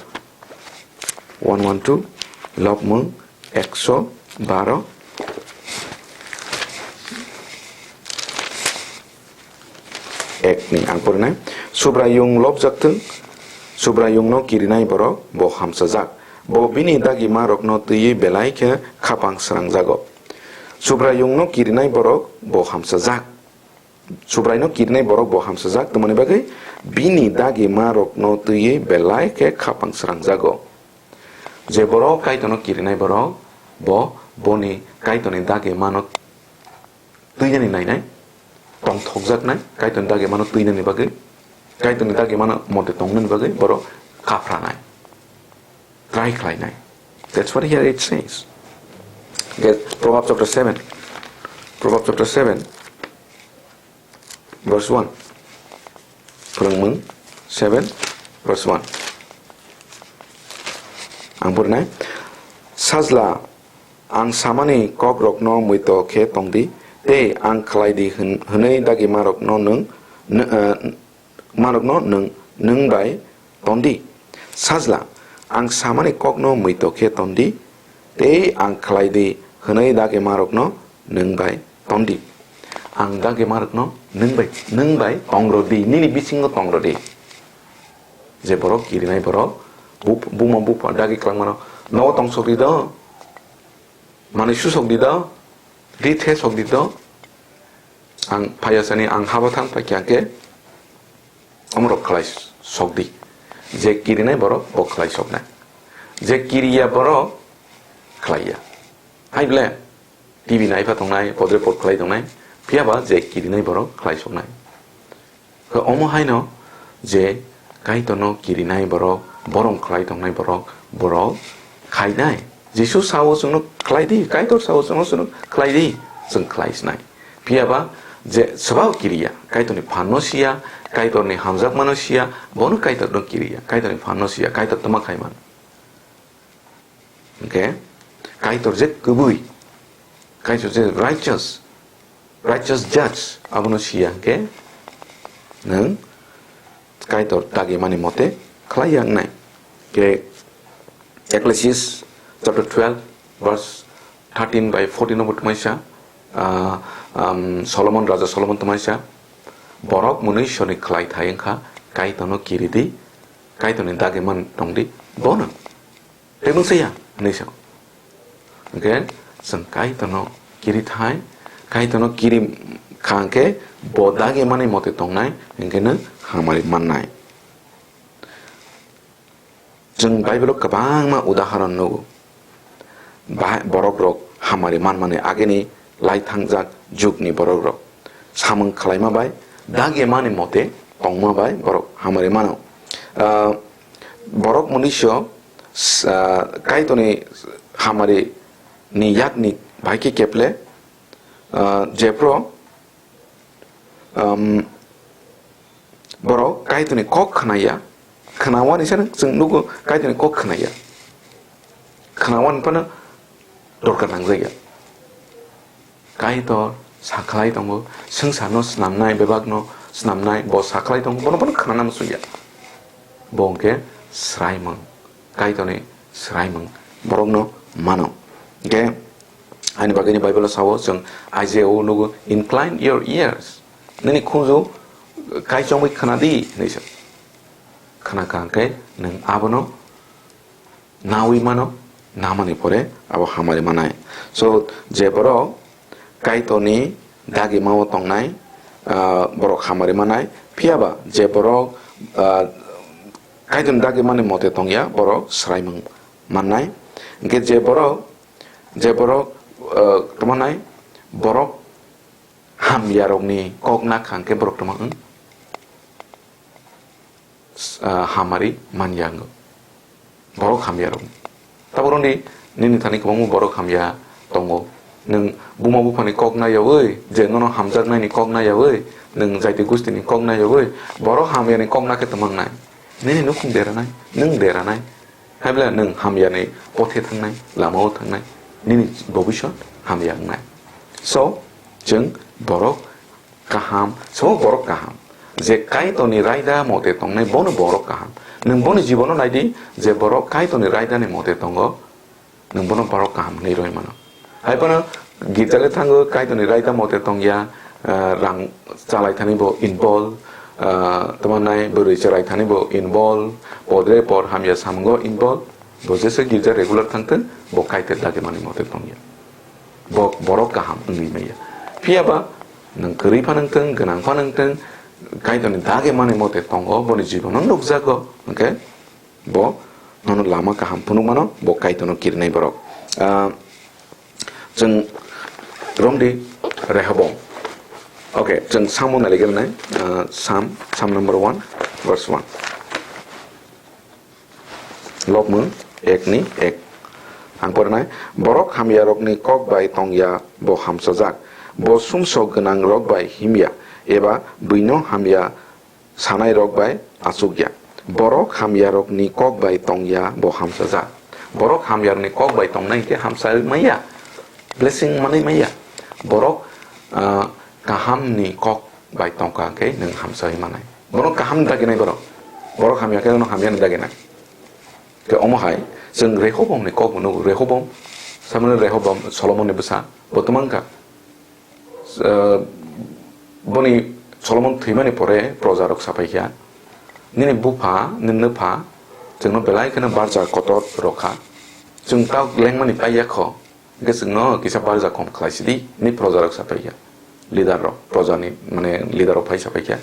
one one two, lobmung ekso baro. Ek ni ang porinai. Subraiyung lobjak thung, Subraiyungno kirinai borok bo hamsajak. Bo bini dagimarokno twiwi belai khe khapang srangjago. Subraiyungno kirinai borok bo hamsajak. Subraino kirinai borok bo hamsajak, tongmani bagwi bini dagimarokno twiwi belai khe khapang srangjago. Je borok Kaitorno kirinai borok, bo boni Kaitorni dagimano twinani nainai, tongthokjaknai, Kaitorni dagimano twinani bagwi, Kaitorni dagimano mote tongnani bagwi borok kaphranai, try khlainai. That's what here it says. Okay, Proverbs chapter seven. Proverbs chapter seven, verse one. Phwrwngmung seven, verse one. Ang porinai. Sajla, ang samani kokrokno muitok khe tongdi, tei ang khlaidi hwn-, hwnwi dagimarokno nwng, nw-, eh, marokno nwng, nwng bai tondi. Sajla, ang samani kokno muitok khe tondi, tei ang khlaidi hwnwi dagimarokno nwng bai tondi. Ang dagimarokno Nwng bai, nwng bai tong rw di, nini bisingo tong rw di. Je borok kirinai borok, bup-, buma bupha dagi kwlangmano, nogo tong sok di do, manwi susok di do, ri the sok di do. Ang phaiya sani, ang habo thang phai khe, ang khe omorok khlai sok di. Je kirinai borok bo khlai soknai, je kiriya borok khlaiya. Hai ble, T V nai pha tongnai, podre pod khlai tongnai, phiya ba je kirinai borok khlai soknai. Khe omo haino je Kaitorno kirinai borok, borom khlai tongnai borok, borok khainai. Jisu sao chwngno khlai di, Kaitor sao chwngno, chwngno khlai di, chwng khlai sinai. Phiya ba je swbao kiriya, Kaitorni phanno siya, Kaitorni hamjakmano siya, bono Kaitorno kiriya, Kaitorni phanno siya, Kaitor tma khai man. Hwnkhe Kaitor je kwbwi, Kaitor je righteous, righteous judge, abono siya hwnkhe nwng Kaitor dagimani mote khlai ya wngnai. Hwnkhe Ecclesiastes chapter twelve, verse thirteen by fourteen no bo tongmai sa, ah, um, Solomon, Raja Solomon tongmai sa, "Borok mwnwi Ishwarni khlai thai wngkha, Kaitorno kiri di, Kaitorni dagimani tong di, bono." Tei mungsa ya, hinwi sa. Hwnkhe chwng Kaitorno kiri thai, Kaitorno kiri kha hwnkhe bo dagimani mote tongnai, hwnkhe no hamari mannai. Chwng Bible-o kwbangma udahoron nugo. Ba-, borok rok hamari manmani agini lai thangjak jugni borok rok samung khlaima bai, dagimani mote tongma bai borok hamari mano. Ah, borok mwnwisio, ah, Kaitorni hamari ni yakni bai khe keple, ah, jephru, um, borok Kaitorni kok khnaya, khnawani sano chwng nugo Kaitorni kok khnaya. Khnawani phano dorkar nangjakya. Kaitor sakhlai tongo, swngcharno snamnai, bebakno snamnai, bo sakhlai tongo, bono, bono khnana muchungya. Bo hwnkhe swraimung, Kaitorni swraimung borokno mano. Hwnkhe ani bagwini Bible-o sao, chwng Isaiah-o nugo, "Incline your ears." Nini khunju kaichomwi khna di, hinwi sa. Khna kha hwnkhe nwng abono nawi mano, namani pore abo hamari manai. So, je borok Kaitorni dagimao tongnai, ah, borok hamari manai. Phiya ba je borok, ah, Kaitorni dagimani mote tongya, borok swraimung mannai. Hwnkhe je borok, je borok, ah, tamo nai, borok hamyarokni kok na kha hwnkhe borok tamo wng? Ah, hamari manya wngo. Borok hamya rok. Tabuk roni nini thani kwbangma borok hamya tongo. Nwng buma buphani kok na yawi, je nono hamjaknaini kok na yawi, nwng jaiti gustini kok na yawi, borok hamyani kok na khe twmang nai. Nini nukhung dera nai, nwng dera nai. Hai bwle nwng hamyani pothe thangnai, lamao thangnai. Nini bobiswt hamya wngnai. So, chwng borok kaham, so borok kaham. Je Kaitorni raida mote tongnai, bono borok kaham. Nwng boni jibono nai di, je borok Kaitorni raidani mote tongo, nwng bono borok kaham hwnwi rwi mano. Hai phano girja le thango, Kaitorni raida mote tongya, ah, rang chalai thani bo involve, ah, tamo nai bwrwi chwrai thani bo involve, podre por hamya samungo involve. Bo jesa girja regular thangthwng, bo Kaitor dagimani mote tongya. Bo borok kaham wngwi manya. Phiya ba nwng kwrwi phano wngthwng, gwnang phano wngthwng, Kaitorni dagimani mote tongo, boni jibono nukjago. Hwnkhe bo nono lama kaham phunukmano, bo Kaitorno kirinai borok. Ah, chwng romdi Rehobom. Okay, chwng Samo nailigwrnai, ah, Sam, Sam number one, verse one. Lobmung ek ni ek. Ang pornai, borok hamyarokni kok bai tongya bo hamsajak, bo sumsok gwnangrok bai himya, eba buino hamya sanairok bai achukya. Borok hamyarokni kok bai tongya bo hamsajak. Borok hamyarokni kok bai tongnai hwnkhe hamsa maya, blessing manwi maya. Borok, ah, kahamni kok bai tongkha hwnkhe nwng hamsa wi manai. Bono kaham daginai borok. Borok hamya khe bono hamyani daginai. Khe omo hai chwng Rehobomni kok bo nugo. Rehobom, samani Rehobom Solomonni bwsa, bo twmang kha. Ah, boni Solomon thwimani pore projarok sapaikha, "Nini bupha, nini nwpha chwngno belai kheno barja kotor rwkha. Chwng tak lengmani taiya kho, hwnkhe chwngno kisa barja kom khlai sidi," hinwi projarok sapaikha. Leader rok, projani, mane, leader rok phai sapaikha.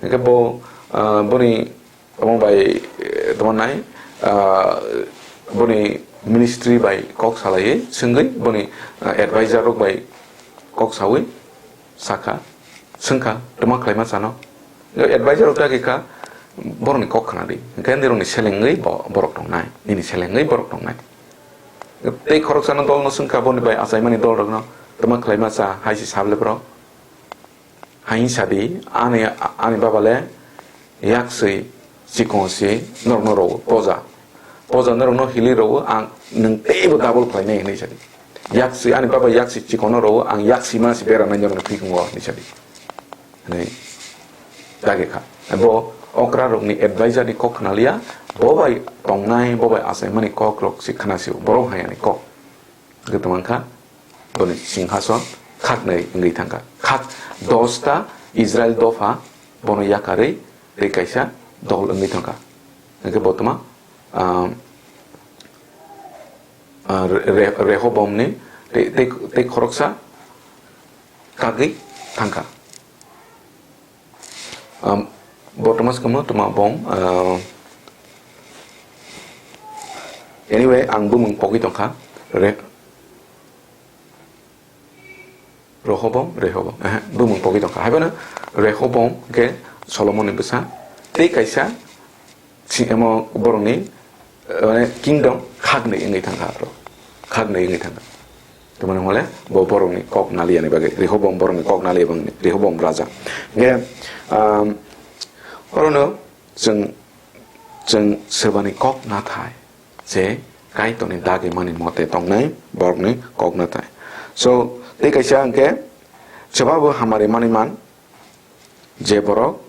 Hwnkhe bo, ah, boni Omo bai, eh, tamo nai, ah, boni ministry bai kok salaiwi swngwi, boni, ah, advisor rok bai kok sawi sakha, swngkha, "Twma khlaima chano?" Advisor rok dagi kha, "Borokni kok khna di, hwnkhe nirokni selengwi bo-, borok tongnai, nini selengwi borok tongnai." Tei khoroksano dolno swngkha, boni bai achaimani dolrokno, "Twma khlaima cha?" hai se sable borok. Hain sadi, ani, ani baba le yaksi chikon si norokno rwo, poja. Poja norokno hili rwo, ang nwng teibo double khlainai hinwi sadi. Yaksi, ani baba yaksi chikono rwo, ang yaksi masi beranai norokno phikungo hinwi sadi. Hinwi dagi kha. Bo okra rokni advisor ni kok khna liya, bo bai tongnai, bo bai achaimani kok rok si khna sio, borok hai ani kok. Hwnkhe tongmang kha, boni singhason khaknwi wngwi thangkha. Khak dosta Israel dopha bono yakarwi tei kaisa dol wngwi thangkha. Hwnkhe bo tongma, ah, ah, Re-, Re-, Rehobomni tei, tei, tei khoroksa kagwi thangkha. Um, bo tongma swkangno tongma bong, uh, anyway, ang bumung pogwi tongkha. Re-, Rohobom, Rehobom. Ehe, bumung pogwi tongkha. Haibano Rehobom khe Solomonni bwsa. Tei kaisa si-, emo borokni, eh, mane kingdom khaknwi wngwi thangkha aro. Khaknwi wngwi thangkha. Tamani hwnle bo borokni kok naliyani bagwi, Rehobom borokni kok naliya bagwi, Rehobom raja. Hwnkhe, um, orono chwng, chwng sebani kok nathai, je Kaitorni dagi mani mote tongnai borokni kok nathai. So, tei kaisa hwnkhe, chwbabo hamari manwi man, je borok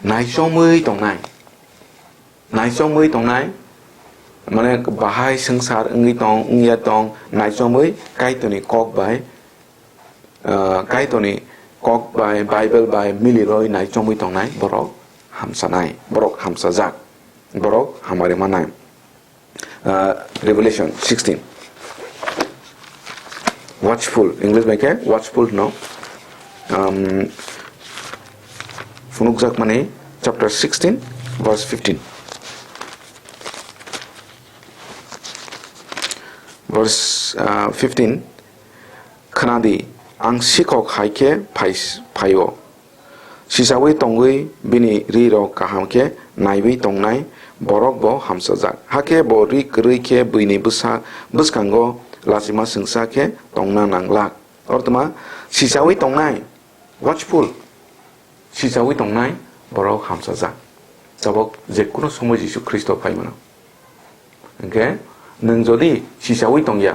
naichomwi tongnai, naichomwi tongnai, mane bahai swngchar wngwi tong, wngya tong, naichomwi Kaitorni kok bai, ah, Kaitorni kok bai, Bible bai miliroi naichomwi tongnai borok hamsanai, borok hamsajak, borok hamari manai. Uh, Revelation sixteen. Watchful, English bai khe watchful hwno. Um, phunukjakmani chapter sixteen, verse fifteen. Verse, uh, fifteen, "Khna di, ang sikhok hai khe phai-, phai-o." Sichaui tongwi bini rirok kaham khe naiwi tongnai borok bo hamsajak. Hakhe bo ri kwrwi khe buini bwsa-, bwskango lachima swngsa khe tongna nanglak. Ortwma sichaui tongnai, watchful, sichaui tongnai borok hamsajak. Tabok je kuno somoi Jisu Khristo phai mano. Hwnkhe nwng jodi sichaui tongya,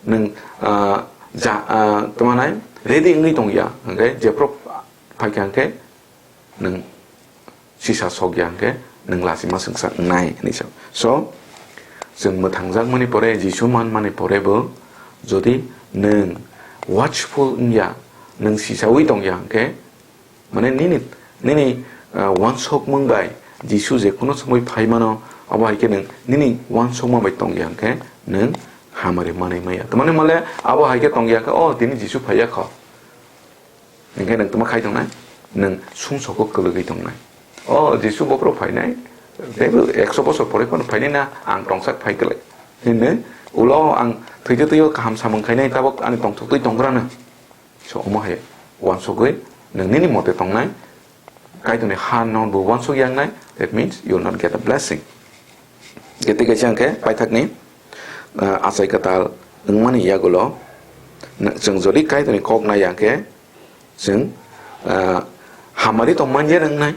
nwng, ah, ja, ah, tongmanai ready wngwi tongya, hwnkhe jephru phaikha hwnkhe nwng sisa sokya hwnkhe nwng lachima swngsa wngnai hinwi sa. So, chwng mwthangjakmani pore, Jisu manmani pore bo jodi nwng watchful wngya, nwng sichaui tongya hwnkhe, mane nini, nini, ah, uansukmung bai Jisu je kuno somoi phai mano, abo hai khe nwng nini uansukma bai tongya hwnkhe nwng hamari manwi maya. Tamani mole abo hai khe tongya khe, "Oh, tini Jisu phaiya kho." Hwnkhe nwng tamo khai tongnai, nwng sumsoko kwlwgwi tongnai. "Oh, Jisu bophuru phainai, teibo ekso bosor pore phano phainai na, ang tongsak phai kwlai." Hinwi ulo ang thwitwi twiwi kaham samung khainai, tabok ani tongthok twi tonggrano. So, omo hai uansugwi nwng nini mote tongnai, Kaitorni ha no bo uansuk yangnai, that means you will not get a blessing. Khe tei kaisa hwnkhe paithakni, ah, achai kwtal wngmani yagulo, na-, chwng jodi Kaitorni kok nai ya khe, chwng, ah, hamari tongmani je wngnai,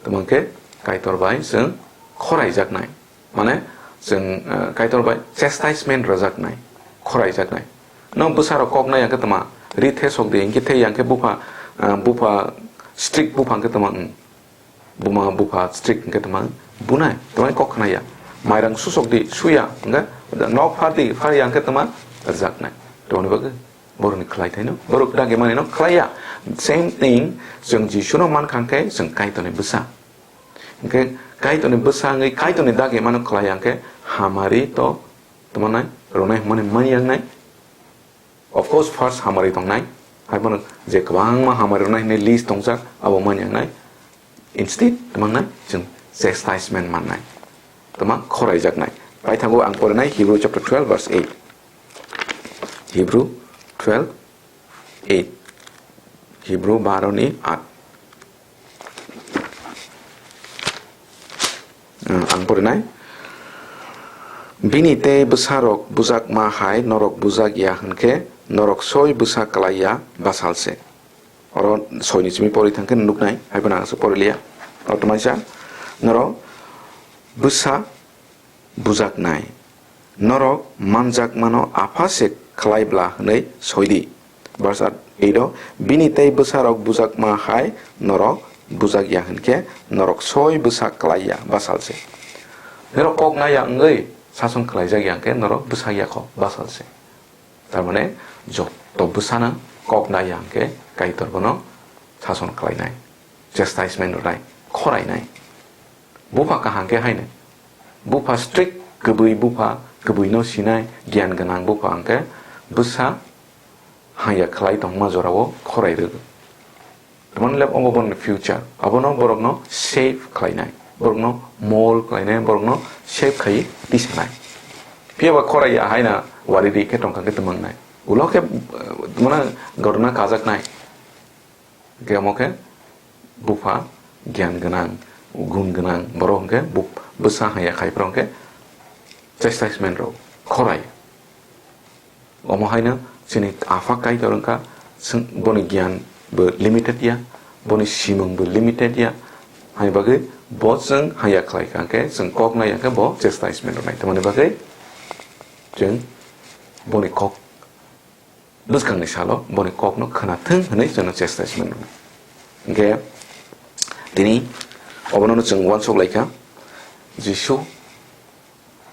tamo khe Kaitor bai chwng khoraijaknai. Mane, chwng, ah, Kaitor bai chastisement rwjaknai, khoraijaknai. No bwsarok kok nai ya khe tma, ri the sok di, hwnkhe the ya khe bupha, ah, bupha strict bupha hwnkhe tma, hmm. Buma bupha strict hwnkhe tma bunai, tma kok khna ya. Mairang susok di, suya, hwnkhe nok phar di, phar ya hwnkhe tma rwjaknai. Tmani bagwi Borokni khlaithaino, borok dagimani no khlaiya. Same thing, chwng Jisuno mankha hwnkhe chwng Kaitorni bwsa. Hwnkhe Kaitorni bwsa wngwi Kaitorni dagimano khlaiya hwnkhe hamari to tamo nai, rwnai hwnmani manya wngnai. Of course, first hamari tongnai. Haiphano je kwbangma hamari rwnai hwnwi list tongjak, abo manya wngnai. Instead, tamo wngnai chwng chastisement mannai. Tamo khoraijaknai. Paithago ang porinai Hebrew chapter twelve verse eight. Hebrew twelve eight. Hebrew baro ni aat. Hmm, ang porinai. Bini tei bwsarok bujakma hai norok bujak ya hwnkhe norok soi bwsa klai ya basalse. Oro soi ni simi pori thangkhe nuknai, haiphano ang aswk pori liya. Oro tongmani sa, norok bwsa bujaknai. Norok manjakmano apha se khlai bla hwnwi soi di. Verse eight o, bini tei bwsarok bujakma hai norok bujak ya hwnkhe norok soi bwsa klai ya basal se. Norok kok nai ya wngwi sason khlaijak ya hwnkhe norok bwsak ya kho basal se. Tar mane joto bwsano kok nai ya hwnkhe Kaitor bono sason khlainai, chastisement rwnai, khorainai. Bupha kaham khe haino. Bupha strict, kwbwi bupha, kwbwino sinai, giyan gwnang bupha hwnkhe bwsa haya khlai tongma jorao khorai rwgo. Tamani le obo borokni future. Abono borokno save khlainai, borokno mold khlainai, borokno save khaiwi tisanai. Phiya ba khorai ya haino wari ri khe tongkha khe twmwngnai. Ulo khe, eh, mane gorna kajaknai. Hwnkhe omo khe bupha giyan gwnang, gun gwnang borok hwnkhe bup-, bwsa haya khai phuru hwnkhe chastisement rw khorai. Omo haino chini Apha Kaitor wngkha, chwng boni giyan bo limited ya, boni simung bo limited ya. Haini bagwi bo chwng haya khlai kha hwnkhe chwng kok nai ya khe bo chastisement rwnai. Tamoni bagwi chwng boni kok bwskangni salo boni kokno khwnathwng hwnwi chwngno chastisement rwnai. Hwnkhe tini obono chwng uansuk lai kha, Jisu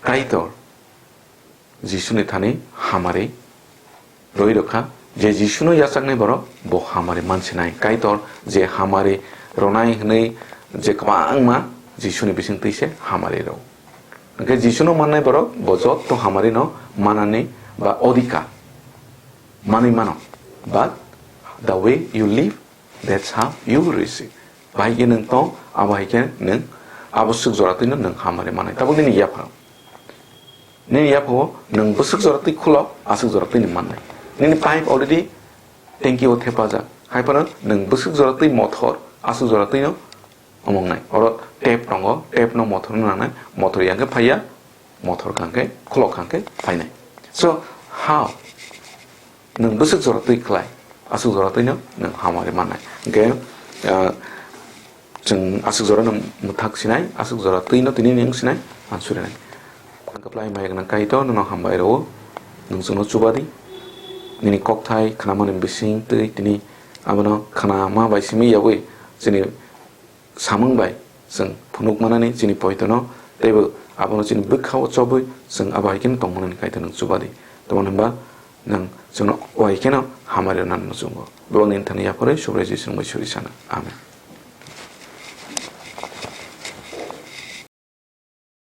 Kaitor Jisuni thani hamari rwi rwkha, je Jisuno yachaknai borok bo hamari mansinai. Kaitor je hamari rwnai hwnwi je kwbangma Jisuni bisingtwi se hamari rw. Hwnkhe Jisuno mannai borok bo jotto hamarino manani ba odhikar manwi mano. But the way you live, that's how you will receive. Bahai khe nwng tong, abo hai khe nwng abo swk jora twino nwng hamari manai. Tabuk nini yaphang. Nini yaphao nwng bwswk jora twi khulok, aswk jora twini mannai. Nini pipe already tanki o thepajak. Hai phano nwng bwswk jora twi mothor, aswk jora twino omongnai. Oro tap tongo, tap no mothor no nangnai, mothor yang khe phaiya, mothor kha khe, khulok kha khe phainai. So, how? Nwng bwswk jora twi khlai, aswk jora twino nwng hamari mannai. Hwnkhe, ah, chwng aswk jora no mwthak sinai, aswk jora twino tini nwng sinai, ang surinai. Ang kwplai mai gwnang Kaitor, nono hambai rwo, nwng chwngno chuba di. Nini kokthai khnamani bising twi tini abono khnama bai simi yaui chini samung bai chwng phunuk manani chini poitono, teibo abono chini bwkhao chobwi chwng abo hai kheno tongmanani Kaitor nwng chuba di. Tamoni hwnba nwng chwngno o hai kheno hamari rwnani muchungo. Bebak nini thani yapharwi Subrai Jisu nwng bai suri sana. Amen.